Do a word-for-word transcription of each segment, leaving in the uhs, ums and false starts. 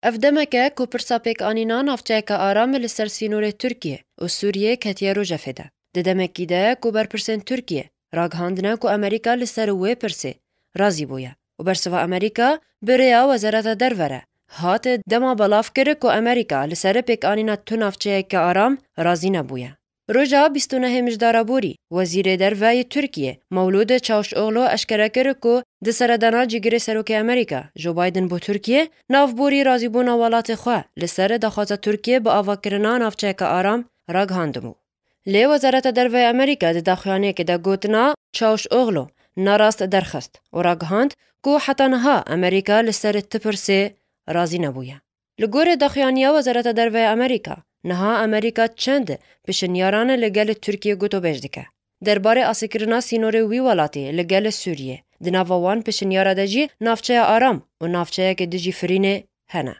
Ev demek e ku pirsa pêkanîna navçeyeke aram li ser sînorê Tirkiye û Sûriyê ketiye rojevê de. Di demekî de ku berpirsên Tirkiye ragihandine ku Amerîka li ser wê pirsê razî bûye û bersiva Amerîka bi rêya Wezareta Derve re hat dema belav kir ku Amerîka li ser pêkanîna tu navçeyeke aram razî nebûye. Roja bîst û nehê Mijdara Borî, Wezîrê Derve yê Tirkiye, Mewlûd Çawuşoglu eşkere kir ku di seredana cîgirê Serokê Amerîka, Joe Biden bo Tirkiye, navborî razîbûna welatê xwe li ser daxwaza Tirkiye bi avakirina navçeyeke aram ragihandibû. Lê Wezareta Derve ya Amerîka di daxuyaniyekê de gotina Çawuşoglu narast derxist û ragihand ku heta niha Amerîka li ser ti pirsê razî nebûye. Li gorî daxuyaniya Wezareta Derve ya Amerîka, niha Amerîka çend pişinyaran li gel Tirkiye gotobêj dike. Derbarê asîkirina sînorê wî welatê li gel Sûriyê, di nava wan pişinyara de jî navçeya aram û navçeyeke dijî firînê hene.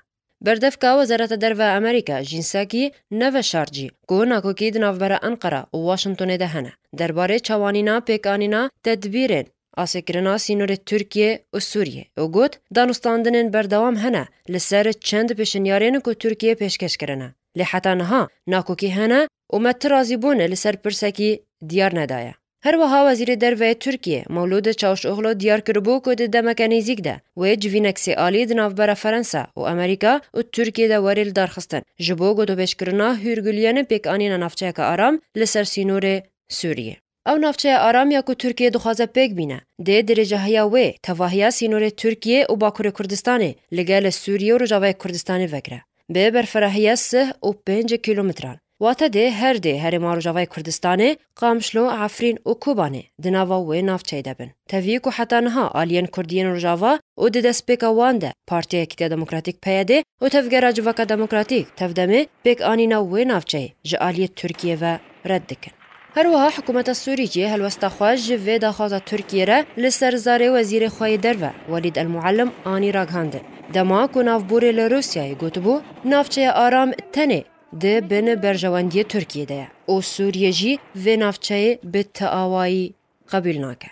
Berdevka Wezareta Derve ya Amerîka Jîn Sakî neveşart jî ku nakokî di navbera Enqera û Washingtonê de hene. Derbarê çawanîna pêkanîna tedbîrên asêkirina sînorê Tirkiye û Sûriyê û got, danûstandinên berdewam hene li ser çend pêşinyarên ku Tirkiye pêşkêş kirine. Lê heta niha nakokî hene û me ti razîbûn li ser pirsekî diyar nedaye. Her wiha Wezîrê Derve yê Tirkiye, Mewlûd Çawuşoglu diyar kiribû ku di demeke nêzîk de wê civînek sê alî di navbera Ferensa û Amerîka û Tirkiye de were lidarxistin, ji bo gotûbêjkirina hûrguliyên pêkanîna navçeyeke aram li ser sînorê Sûriyê. Ew navçeya aram ya ku Tirkiye dixwaze pêk bîne, dê dirêjahiya wê tevahiya sînorê Tirkiye û Bakurê Kurdistanê li gel Sûriye û Rojavayê Kurdistanê vekire. Bi berfirahiya sih û pênc kilometran. Wate dê her dê herêma Rojavayê Kurdistanê, Qamişlo, Efrîn û Kobanê di nava wê navçeyê de bin. Tevî ku heta niha aliyên Kurdiyên Rojava û di destpêka wan de Partiya Yekîtiya Demokratîk P Y D û Tevgera Civaka Demokratîk, Tevdemê, pêkanîna wê navçeyê ji aliyê Tirkiye ve red dikin. Her wiha hikûmeta Sûrî jî helwesta xwe ji vê daxwaza Tirkiye re li ser zarê wezîrê xwe yê derve Welîd El Muallim anî ragihandin. Dema ku navborê li Rûsyayê gotibû, navçeya aram tenê di bin berjewendiyê Tirkiye de ye û Sûriye jî vê navçeyê bi ti awayî qebûl nake.